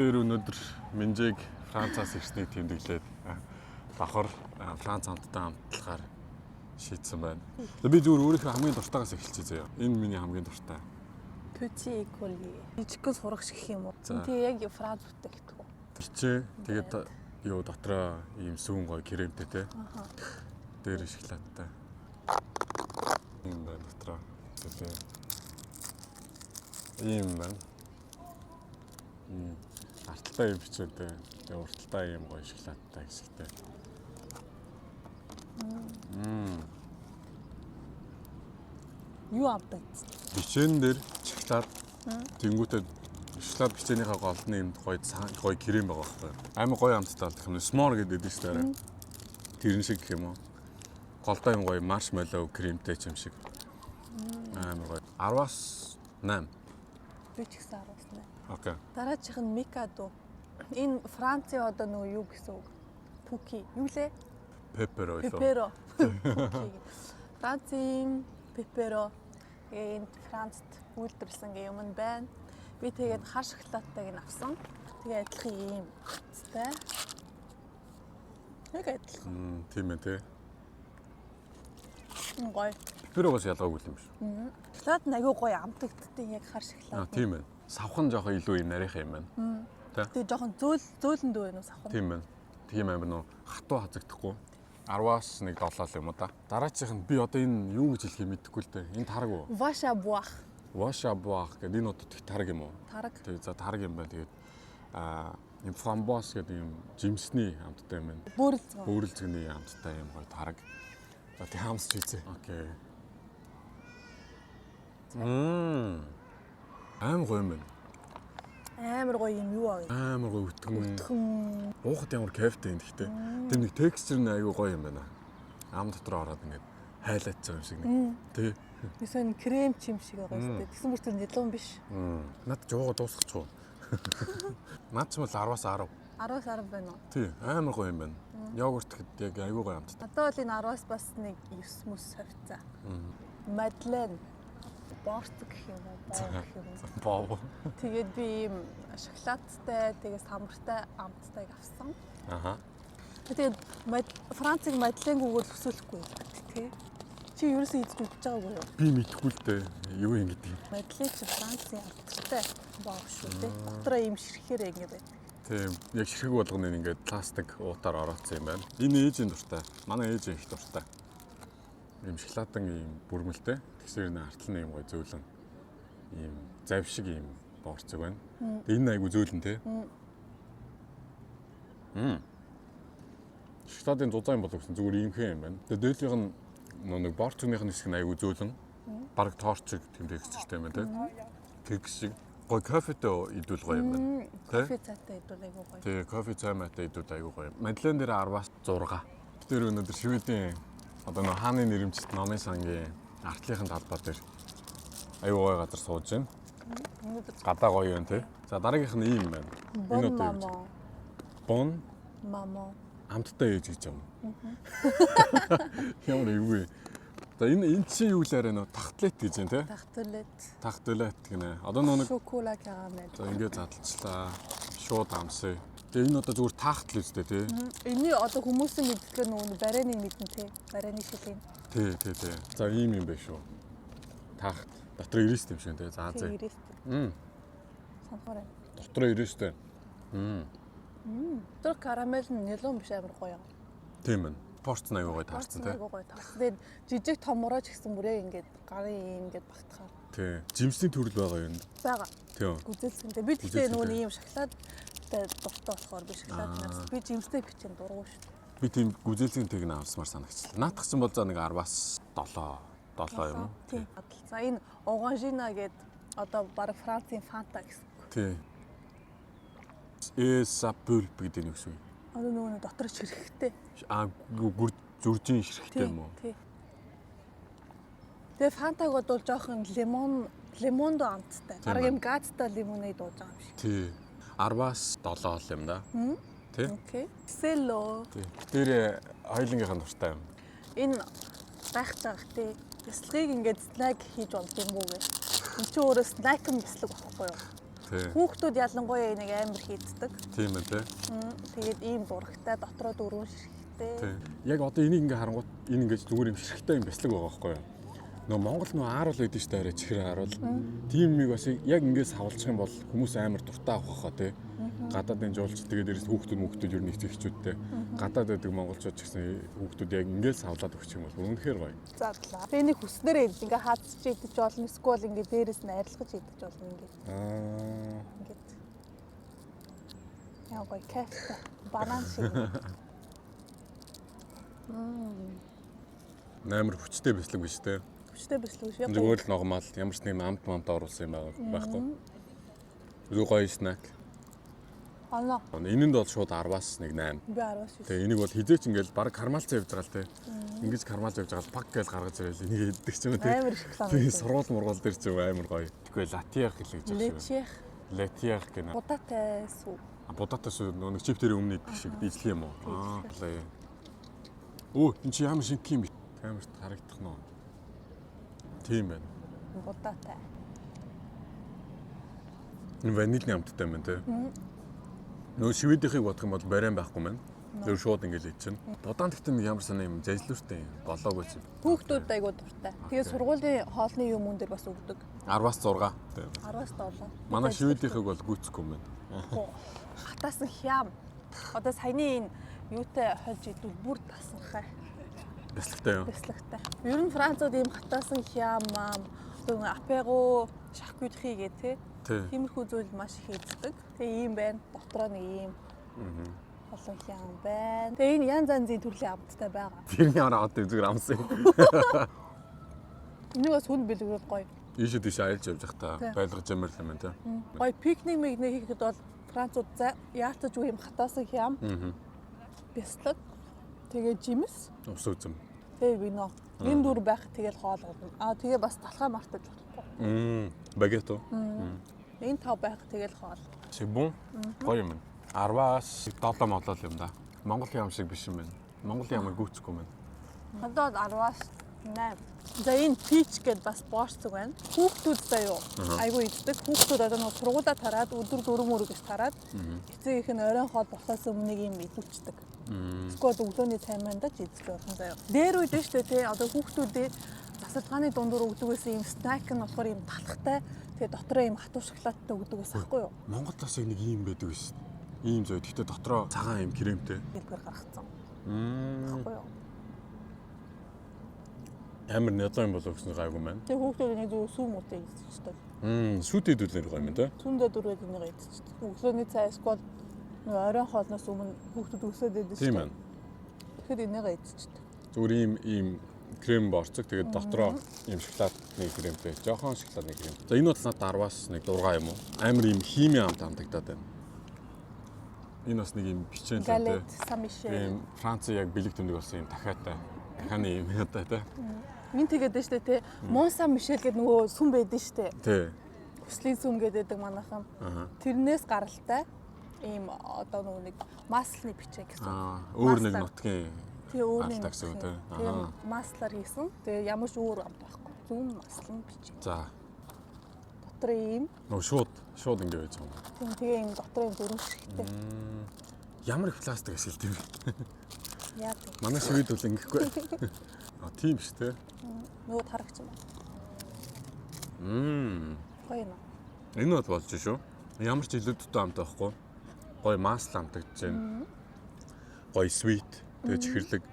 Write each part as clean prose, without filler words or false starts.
Бид нар өнөөдөр Минжиг Францаас ирснийг тэмдэглээд давхар Франц амттай амтлахаар шийдсэн байна. Би зүгээр өөрийнхөө хамгийн дуртайгаас эхэлчихье заяа. Энэ миний хамгийн дуртай. Petit écolier. Жижигхэн сурагч гэх юм уу? Тэгээ яг Франц бүтээгдэхүүн. Бичээ. Тэгээд юу дотроо ийм сүүн гоё кремтэй те. Дээр шоколадтай. Ийм байна дотроо. Тэгээ. Ийм байна. Арталтай юм бичээтэй. Тэгээ урталтай ийм гоё шоколадтай хэсэгтэй. Юу амтагдсан? Бичээн дээр шоколад тэнгүүтээ шоколад бичээнийхээ голд нь ийм гоё гоё крем байгаа байхгүй. Амар гоё амттай болдох юм. S'more гэдэг шүү дээ. Тэрэн шиг гэх юм уу? Голдоо юм гоё маршмеллоу кремтэй ч юм шиг. Амар гоё. 10-аас 8. Би ч гэсэн 10-аас 8. Okay. Дараачих нь Микадо. Энэ Францын одоо нөгөө юу гэсэн үг? Пүки. Юу лээ? Пеперо илүү. Пеперо. Пүки. Францын пеперо. Тэгээ энд Францд үйлдвэрлэсэн гэх юм нь байна. Би тэгээд хар шоколадтайг нь авсан. Тэгээ адилхан ийм цэцтэй. Яг адилхан. Тийм ээ тий. Гоё. Пеперогоос ялгаагүй юм биш. Шоколад нь айгүй гоё амтагддаг яг хар шоколад. Аа тийм ээ. Савхан жоохон илүү юм нарийнхан юм байна. Тэгээ жоохон зөөл зөөлөндөө байна уу савхан? Тийм байна. Тийм амар нөө хатуу хазагдахгүй. 10-аас нэг 7 л юм уу да. Дараачих нь би одоо энэ юу гэж хэлхийг мэдэхгүй л дээ. Энэ тараг уу? Vache à boire. Vache à boire гэдэг энэ одоо тэг тараг юм уу? Тараг. Тэгээ за тараг юм байна. Тэгээд юм фрамбоз гэдэг юм жимсний амттай юм байна. Бөөрөлзгөн. Бөөрөлзгөний амттай юм гоё тараг. За тэг хамсч үзье. Okay. Аим гоё юм байна. Амар гоё юм юу аа? Амар гоё өтгөн. Өтгөн. Уухад ямар кайфтай юм гэхдээ. Тэр нэг texture нь айгүй гоё юм байна. Ам дотор ороод ингээд хайлаад байгаа юм шиг нэг. Тэ. Би сонь крем чим шиг байгаа юм шүү дээ. Тэгсэн бүр тэр нэлүүн биш. Над жууга дуусгачих уу? Над ч юм бол 10-аас 10. 10-аас 10 байна уу? Тий, амар гоё юм байна. Йогурт гэхэд яг айгүй гоё амттай. Одоо бол энэ 10-аас бас нэг 9 мөс хавцаа. Мадлен. Борц гэх юм уу? Боо гэх юм уу? Боо. Тэгээд би ийм шоколадтай, тэгээд самартай амттайг авсан. Аха. Тэгээд Францыг Мадленгүйгээр төсөөлөхгүй тий. Чи ерөөсөө идэж үзэж байгаагүй юу? Би мэдэхгүй л дээ. Юу юм гэдгийг. Мадлен чи Францын алдартай боо шүү дээ. Дотроо ийм ширхээр ингэ байдаг. Тийм, яг ширхэг болгоно ингээд пластик уутаар ороолцсон юм байна. Энэ ээжийн дуртай. Манай ээж их дуртай. Ийм шоколадан ийм бүрмэлтэй. Тэгсээр нэ артал нь ийм гоё зөөлөн. Ийм зав шиг ийм боорцог байна. Тэгээ энэ айгу зөөлөн те. Шоколадын зузаан юм болов гэсэн зүгээр иймхэн юм байна. Тэгээ дээлийнх нь нэг боорцогных нь хэсэг нь айгу зөөлөн. Бараг торт шиг тийм texture тэй юм байна те. Кекс шиг. Гоё кофетэй идвэл гоё юм байна. Кофе цайтай идвэл айгу гоё. Тий, кофе цай майтай идвэл айгу гоё. Мадлен дээр 10-аас 6. Тэр өнөөдөр Шведийн одоо нөө хааны нэрэмжит номын сангийн артлынхын талбай дээр айгу гоё газар сууж байна. Гадаа гоё юм тий. За дараагийнх нь ийм байна. Энэ одоо юу? Бон мамо. Амттай ээж гэж юм. Ямар эвгүй. За энэ чинь юу лээрэ нөө тахтлет гэж юм тий. Тахтлет. Тахтлет гинэ. Одоо нөө нэг шоколад карамель. За ингээд задлчлаа. Шууд амсъя. Тэгээ энэ одоо зүгээр таахтал үстэй тий. Эний одоо хүмүүсийн мэддэгээр нөгөө барайныг мэднэ тий. Барайны шилийг. Тий, тий, тий. За ийм юм байна шүү. Таахт. Дотор ирээстэй юм шиг тий. За зэ. Ирээстэй. Санхуурай. Дотор ирээстэй. Дотор карамель нь нэлүүн биш амар гоё. Тийм байна. Порц аягүй гоё таарсан тий. Аягүй гоё таарсан. Тэгээд жижиг томороо ч гэсэн бүрээ ингээд гарын ийм ингээд багтахаар. Тий. Жимсний төрөл байгаа юм. Байгаа. Тийм. Гүзээлзгэнтэй. Би тэгтээ нөгөө ийм шоколадтай дуртай болохоор би шоколад навс. Би жимстэй бичэн дургу шүү дээ. Би тийм гүзээлзгэнтэйг нь авсмаар санагчлаа. Наадах чинь бол за нэг 10-аас 7 7 юм уу? Тий. За энэ Оранжина гээд одоо баг Францын Фанта гэсэн үг. Тий. Эса пульп гэдэг нь юу гэсэн үг? Одоо нөгөө нэг дотор ширхэгтэй. Аа гүр зүржин ширхэгтэй юм уу? Тий. Тэгээ Фантаг бол жоохон лимондо амттай. Бараг юм газтай лимонад ууж байгаа юм шиг. Тий. 10-аас 7 л юм да. Тий. Okay. Село. Тий. Тэр хоёулынгийнх нь дуртай юм. Энэ гайхаж байгаа тий. Бясалгыг ингээд snack хийж болд юм бүү гэ. Энд чи өөрөө snack юм бяцлаг байхгүй юу? Хүүхдүүд ялангуяа энийг амар хийддэг. Тийм ээ тий. Тэгээд ийм зурагтай дотроо дөрвөн ширхэгтэй. Тий. Яг одоо энийг ингээ харангуут энэ ингээ зүгээр юм ширхэгтэй юм бяцлаг байгаа байхгүй юу? Нөгөө Монгол нөгөө ааруул гэдэг чинь арай чихэр ааруул. Тийм юмыг бас яг ингээ савлчих юм бол хүмүүс амар дуртай авах хаа тий. Гадаадын жуулч тэгээд дээрээс хүүхдүүд мөхтүүд ер нь их зэгчүүдтэй. Гадаад байдаг монголчууд ч гэсэн хүүхдүүд яг ингээ савлаад өгчих юм бол үнэхээр гоё. Задлаа. Би энийг хүснээрээ идэж ингээ хаацч идэж болно. Эсвэл ингээ дээрээс нь арилгаж идэж болно ингээ. Ингээд. Яа гоё кайфтай. Банан шиг. Амар хүчтэй бяцлаг биш тий. Хүчтэй бяцлаг биш. Яг Зүгээр л нормал ямар ч нэг амт мамт оруулсан юм байхгүй. Зүгээр гоё snack. Оноо. Энэнд бол шууд 10-аас нэг 8. Би 10-аас 9. Тэгээ энийг бол хизээч ингээл баг кармалцсан явж байгаа л те. Ингэж кармалж явж байгаа л пак гэж гаргаж ирэл энийг иддэг ч юм уу те. Амар их реклам. Тэгээ сургуул мургуул дээр ч юм амар гоё. Тэгэхгүй латиах хэлээ гэж байна. Лечех. Латиах гэнэ. Будаатай сүү. Будаатай сүү нөгөө нэг чип дээр өмнө идэх шиг ижлэх юм уу? Аа. Өө энэ чи ямар шингэх юм бэ? Камерт харагдах нь. Тийм байна. Будаатай. Энэ ванильны амттай юм байна те. Нөгөө шведийнхийг бодох юм бол бариан байхгүй маань. Тэр шууд ингээл идчихнэ. Будаан гэхдээ нэг ямар санаа юм зажлууртай юм. Болоогүй юм. Хүүхдүүд айгуу дуртай. Тэгээ сургуулийн хоолны юм үн дээр бас өгдөг. 10-аас 6. 10-аас 7. Манай шведийнхийг бол гүйцэхгүй юм байна. Хатаасан хям. Одоо саяны энэ юутай хольж идвэл бүр тасанхай. Бяцлагтай юу? Бяцлагтай. Ер нь Францууд ийм хатаасан хям маам одоо апего шаркютри гэх тээ. Тиймэрхүү зүйл маш их иддэг. Тэгээ ийм байна. Дотроо нэг ийм олон хям байна. Тэгээ энэ янз янзын төрлийн амттай байгаа. Тэрний араа одоо зүгээр амсан юм. Энийг бас хүнд бэлгүүр гоё. Ийшээ тийш аялж явж байхдаа байлгаж ямар юм байна те. Гоё пикник мигник хийхэд бол Францууд яалтаж үгүй юм хатаасан хям. Бяцлаг. Тэгээ жимс. Ус үзэм. Тэгээ вино. Энэ дүүр байх тэгэл хоол болно. Аа тэгээ бас талхаа мартаж болохгүй. Багет уу? Энэ тав байх тэгэл хоол. C'est bon. Гоё юм. 10-аас 7 молол юм да. Монголын ям шиг биш юм байна. Монголын ямыг гүйцэхгүй юм байна. Одоо 10-аас 8. За энэ peach гэдээ бас боорцог байна. Хүүхдүүд заяо. Айгуу иддэг. Хүүхдүүд одоо нэг сургуулаа тараад өдөр 4 мөрөг гэж тараад эцэг их нь оройн хоол болохоос өмнө нэг юм идүүлцдэг. Эсвэл өглөөний цай мандаж идэж болно заяо. Дээр үед нь шүү дээ тий одоо хүүхдүүдээ тасалгааны дундуур өгдөг байсан юм снэк нь болохоор юм талхтай тэгээ дотроо юм хатуу шоколадтай өгдөг байсан байхгүй юу? Монголд бас яг нэг ийм байдаг биш. Ийм зөө. Гэхдээ дотроо цагаан юм кремтэй. Дэлгэр гаргацсан. Байхгүй юу? Амар нядуу юм болов гэсэн гайгүй маань. Тэгээ хүүхдүүд нэг зөв сүү муутай идчихдэг. Сүйт идвэл нэр гоё юм те. Сүндээ дөрвөөд энийг идчихдэг. Өглөөний цай эсвэл нэг оройн хоолноос өмнө хүүхдүүд өсөөд идэв шүү. Тийм байна. Тэгэхэд энийг идчихдэг. Зүгээр ийм крем борцог тэгээд дотроо ийм шоколадны кремтэй, жоохон шоколадны крем. За энэ бол надад 10-аас нэг 6 юм уу? Амар ийм химийн амт амтагдаад байна. Энэ бас нэг ийм печень л те. Ийм Франц яг бэлэг тэмдэг болсон ийм дахиатай. Дахианы ийм ядаа те. Мин тэгээд дээ штэ те. Мон Сан Мишель гэдэг нөгөө сүм байдэн штэ. Тий. Хүслийн сүм гэдэг манайхан. Тэрнээс гаралтай ийм одоо нөгөө нэг маслны бичээ гэсэн. Өөр нэг нутгийн. Тэгээ өөр нэг гэсэн үг тий. Тэгээ маслаар хийсэн. Тэгээ ямар ч өөр амт байхгүй. Зүм маслан бичээ. За. Дотор ийм. Нөгөө шууд ингэ байж байгаа юм. Тийм тэгээ ийм дотор ийм дөрвөн ширхтээ. Ямар их пластик ашиглав юм бэ? Яа. Манай шивэд бол ингэхгүй. А тийм шүү те. Нөгөө тарагч юм. Гоё юм. Энэ бол болж шүү. Ямар ч илүү дутуу амт байхгүй. Гоё масл амтагдж байна. Гоё sweet. Тэгээ чихэрлэг.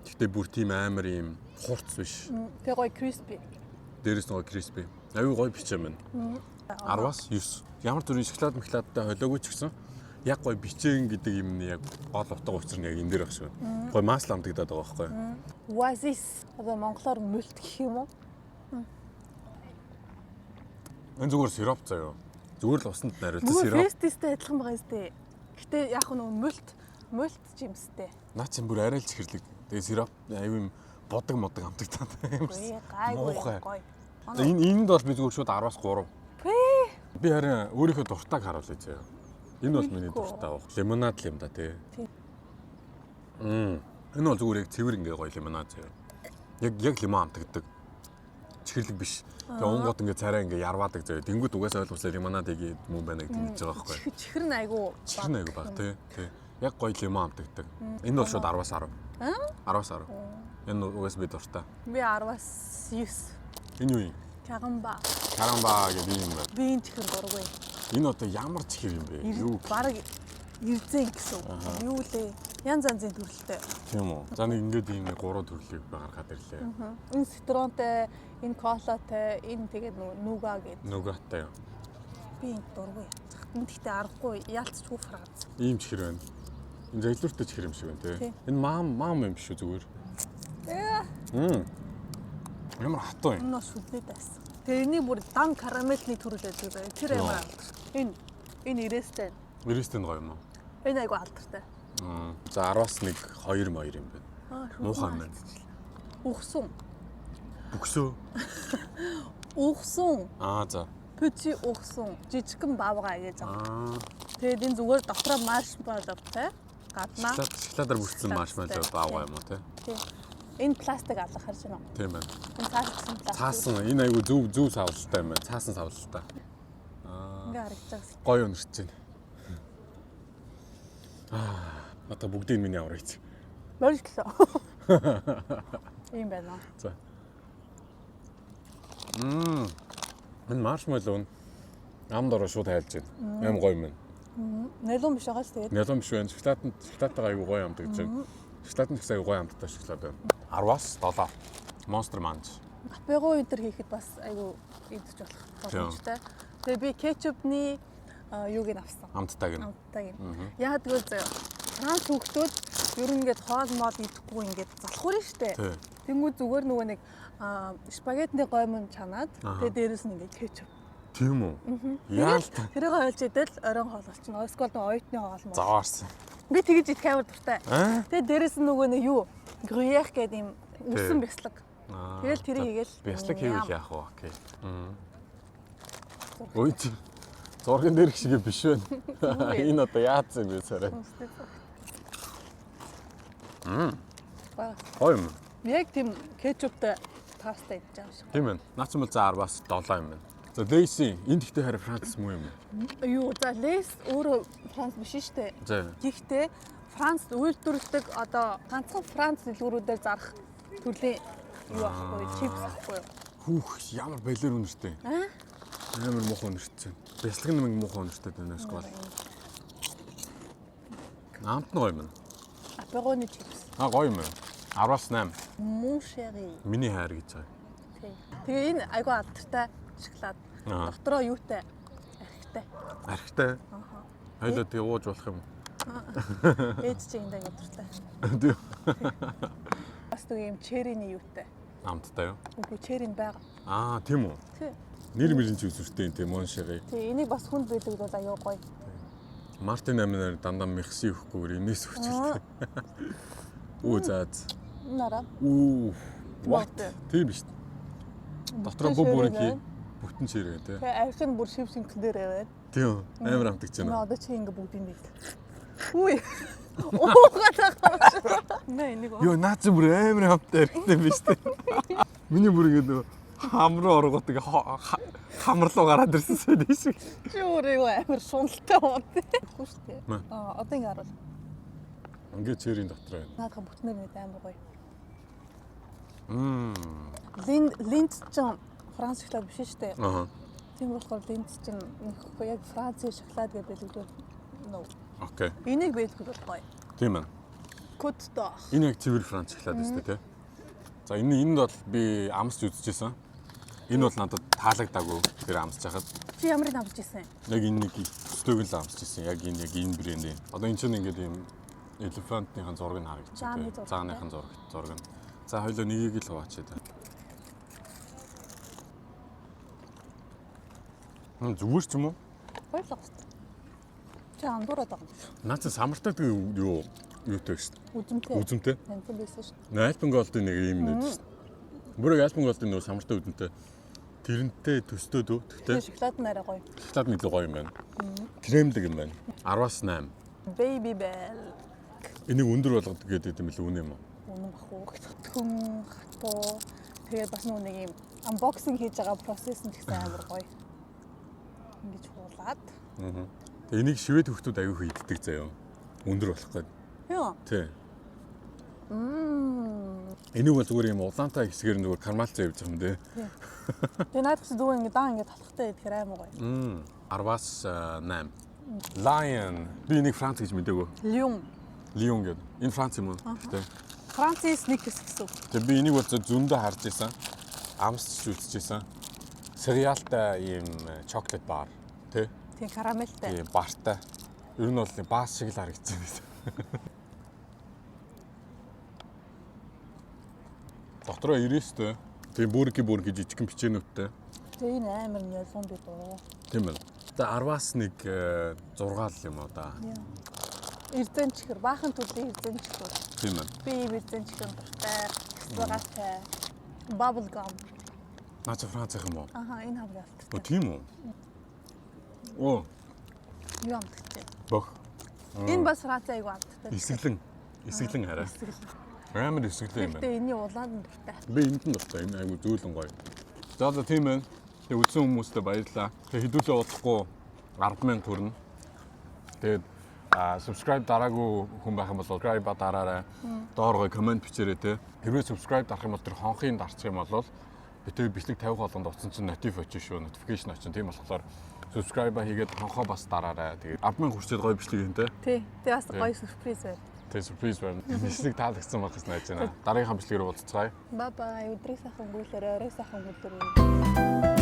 Гэхдээ бүр тийм амар ийм хурц биш. Тэгээ гоё crispy. Дээрээс нь гоё crispy. Аюу гоё бичээ байна. 10-аас 9. Ямар төрлийн шоколад моколадтай холиогүй ч гэсэн яг гоё бичээн гэдэг юм нь яг гол утга учир нь яг энэ дээр баг шүү. Гоё масл амтагдаад байгаа байхгүй юу? Oasis. Одоо монголоор мөлт гэх юм уу? Энэ зүгээр сироп заяа. Зүгээр л усанд нариулсан сироп. Фестистэй адилхан байгаа зү. Гэтэ яг нөгөө мөлт жимстэй. Наа чинь бүр арай л чихэрлэг. Тэгээ сироп аюу юм бодог модог амтагдаад юм. Гайгүй гоё. За энэ энд бол би зүгээр шууд 10-аас 3. Би харин өөрийнхөө дуртайг харуулъя заяа. Энэ бол миний дуртай баг. Лимонад л юм да тий. Энэ бол зүгээр яг цэвэр ингээ гоё лимонад заяа. Яг лимон амтагддаг. Чихэрлэг биш. Тэгээ уунгууд ингээ царай ингээ ярваадаг заяа. Тэнгүүд угаасаа ойлгомжтой лимонад игээд мөн байна гэдэг ингэж байгаа байхгүй. Чихэр нь айгүй. Чихэр нь айгүй бага тий. Тий. Яг гоё лимон амтагддаг. Энэ бол шууд 10-аас 10. 10-аас 10. Энэ угаасаа би дуртай. Би 10-аас 9. Энэ юу юм? Карамба. Карамба гэдэг юм байна. Би энэ чихэр дургүй. Энэ одоо ямар чихэр юм бэ? Юу? Бараг ирзэн гэсэн үг. Юу лээ? Янз янзын төрөлтэй. Тийм үү. За нэг ингээд ийм нэг гурван төрлийг гаргаад ирлээ. Энэ citron тай, энэ колатай, энэ тэгээд нөгөө nougat гэдэг. Nougat тай юм. Би энд дургүй. Энэ гэхдээ аргагүй яалтчгүй Франц. Ийм чихэр байна. Энэ зайлууртай чихэр юм шиг байна тий. Энэ маам маам юм биш үү зүгээр? Мм. Ямар хатуу юм. Энэ бас шүдний байсан. Тэгээ энийг бүр дан карамельны төрөл байдаг заяа. Тэр амар алдар. Энэ энэ ирээстэй. Ирээстэй нь гоё юм уу? Энэ айгу алдартай. За 10-аас 1 2 2 юм байна. Муухай юм байна. Үхсэн. Бүксөө. Үхсэн. Аа за. Petit ourson. Жижигхэн баавгай гэж байгаа. Тэгээд энэ зүгээр дотроо маршмеллоутай. Гаднаа шоколадаар бүрдсэн маршмеллоу баавгай юм уу те? Тийм. Энэ пластик алга харж байна уу? Тийм байна. Энэ цаасан пластик. Цаасан энэ айгу зөв зөв савлалтай юм байна. Цаасан савлалтай. Аа. Ингээ харагдаж байгаа. Гоё өнөрч байна. Аа, одоо бүгдийг миний аврагч. Морилтлоо. Ийм байна. За. Энэ маршмеллоу нь амд ороо шууд хайлж байна. Аим гоё юм байна. Нэлон биш байгаа ч тэгээд. Нялон биш байна. Шоколад нь шоколадтайгаа айгу гоё амтагдж байна. Шоколад нь ч гэсэн айгу гоё амттай шоколад байна. 10-аас 7. Monster Munch. Апего энэ төр хийхэд бас айгу идэж болох боломжтой. Тэгээ би кетчупны юуг нь авсан. Амттайг нь. Амттайг нь. Яагаад гэвэл заяа Франц хүүхдүүд ер нь ингээд хоол мод идэхгүй ингээд залхуурна штэ. Тэнгүү зүгээр нөгөө нэг спагетны гоймон чанаад тэгээ дээрэс нь ингээд кетчуп. Тийм үү? Яалт. Тэрийг ойлж идэл оройн хоол болчихно. Эсвэл нөгөө оюутны хоол мод. Заваарсан. Би тэгэж идэх амар дуртай. Тэгээ дээрэс нь нөгөө нэг юу? Gruyère гэдэг юм үсэн бяцлаг. Тэгэл тэрийг хийгээл. Бяцлаг хийвэл яах вэ? Окей. Ой чи. Зурган дээр шиг биш байна. Энэ одоо яатсан юм бэ царай? Гоё юм. Яг тийм кетчуптай паста идэж байгаа шиг. Тийм ээ. Наац юм бол за 10-аас 7 юм байна. За Lay's энэ гэхдээ харин Франц муу юм. Юу за Lay's өөрөө Франц биш шүү дээ. За. Гэхдээ Францд үйлдвэрлэдэг одоо ганцхан Франц дэлгүүрүүдээр зарах төрлийн юу ахгүй, чипс ахгүй юу? Хүүх ямар балер үнэртэй. Амар муухай үнэртэй. Бяцлаг нь муухай үнэртэй байна эсвэл. Амт нь гоё юм. Апегоны чипс. А гоё юм. 10-аас 8. Mon chéri. Миний хайр гэж байгаа. Тий. Тэгээ энэ айгүй алдартай шоколад. Дотроо юутай? Архитай. Архитай? Аа. Хоёлоо тэгээ ууж болох юм. Ээж чи энд аягүй дуртай. Тийм. Бас нэг юм черриний юутай. Амттай юу? Үгүй черри нь байгаа. Аа, тийм үү? Тий. Нэр мөрийн чи үзүүртэй юм тийм Mon chéri. Тий, энийг бас хүнд бэлэг бол аягүй гоё. Мартин аминаар дандаа мехси өгөхгүйгээр энэс өгчихлээ. Үү заа. Нараа. Үү. What? Тийм биш. Дотроо бүх бүрийн хий. Бүтэн чирээ тий. Тэгээ арх нь бүр шив шингэн дээр яваад. Тийм. Амар амтагч байна. Одоо чи ингээ бүгдийг нэг. Үгүй. Уугаад байгаа юм шиг. Нэ энийг. Йоо наа чи бүр амар амттай архтай юм биш үү? Миний бүр ингээ нөө хам руу оргот ингээ хам руу гараад ирсэн тийм шиг. Чи өөрөө амар шуналтай юм тий. Үгүй шүү дээ. Аа одоо ингээ харуул. Ингээ черийн дотор байна. Наадах бүтнээр нэг амар гоё. Линд ч Франц шоколад биш шүү дээ. Аа. Тийм болохоор Линд ч яг Францын шоколад гэж бэлэгдвэл нөө. Окей. Энийг бэлтгэл гоё. Тийм ээ. Côte d'Or. Энэ яг цэвэр Франц шоколад шүү дээ, тий. За энэ энд бол би амсч үзчихсэн. Энэ бол надад таалагдаагүй тэр амсч хахад. Чи ямарыг амсч ирсэн? Яг энэ нэг төстөөг л амсч ирсэн. Яг энэ яг энэ брэндийн. Одоо энэ чинь ингээд ийм элефантныхын зураг нь харагдчих тий. Зааныхын зураг нь. За хоёлоо нэгийг л хуваачаа да. Зүгээр ч юм уу? Баярлалаа. Чи андуураад байгаа юм шүү. Наа чи самартай тэгээ юу юутай шүү дээ. Үзэмтэй. Үзэмтэй. Янз байсан шүү дээ. Alpen Gold-ын нэг ийм нэг шүү дээ. Бүрэг Alpen Gold-ын нөгөө самартай үзэмтэй. Тэрнтэй төстэй дөө. Тэгтээ шоколад нь арай гоё. Шоколад нь илүү гоё юм байна. Кремлэг юм байна. 10-аас 8. Baby Bell. Энийг өндөр болгодог гэдэг юм л үнэ юм уу? Үнэн бах уу? Төхөн, хатуу. Тэгээд бас нөгөө нэг юм Unboxing хийж байгаа процесс нь ч гэсэн амар гоё. Ингэж хуулаад. Тэгээ энийг шивэд хүүхдүүд аягүй их иддэг заяа. Өндөр болох гээд. Юу? Тий. Энийг бол зүгээр юм улаантай хэсгээр нь зүгээр кармалцаа явж байгаа юм дээ. Тэгээ наадах чи зүгээр ингэ даан ингэ талхтай идэхээр амар гоё. 10-аас 8. Lion. Би энийг Франц гэж мэдээгүй. Лион. Лион гэдэг. Энэ Франц юм уу? Тэ. Францын Snickers гэсэн үг. Тэгээ би энийг бол зөндөө харж исэн. Амсч үзчихсэн. Сериалтай ийм chocolate bar. Тэ. Тийм карамельтай. Тийм бартай. Ер нь бол баас шиг л харагдсан байсан. Дотроо 99-тэй. Тийм бүрки бүрки жижигхэн печеньүүдтэй. Тэгээ энэ амар нялуун би дуруу. Тийм байна. За 10-аас 1 6 л юм уу да. Эрзэн чихэр, баахан төрлийн эрзэн чихэр. Тийм байна. Би ийм эрзэн чихэр дуртай. Кислогаатай. Bubble gum. Наа чи Францын юм уу? Аха, энэ хамгийн алдартай. Оо тийм үү? Оо, Юу амттай. бох. Энэ бас Франц айгу амттай. Исгэлэн. Исгэлэн хараа. Исгэлэн. Амар исгэлэн юм байна. Гэтэ энэний улаанд нь дуртай. Би энд нь дуртай. Энэ айгу зөөлөн гоё. За за тийм байна. Тэгээ үзсэн хүмүүстээ баярлалаа. Тэгээ хэдүүлээ удахгүй 10,000 хүрнэ. Тэгээд subscribe дараагүй хүн байх юм бол subscribe дараарай. Доор гоё комент бичээрэй те. Хэрвээ subscribe дарах юм бол тэр хонхын дарчих юм бол би тэр бичлэг тавих болгонд утсан чинь notif очиж шүү. Notification очин. Тийм болохоор subscribe хийгээд хонхоо бас дараарай. Тэгээд 10,000 хүрчээд гоё бичлэг хийн те. Тий. Тэгээ бас гоё сюрприз байна. Тэгээ surprise байна. Бичлэг таалагдсан байх гэж найж байна. Дараагийнхаа бичлэгээр уулзцгаая. Bye bye. Өдрийг сайхан өнгөрүүлээрэй, оройг сайхан өнгөрүүлээрэй.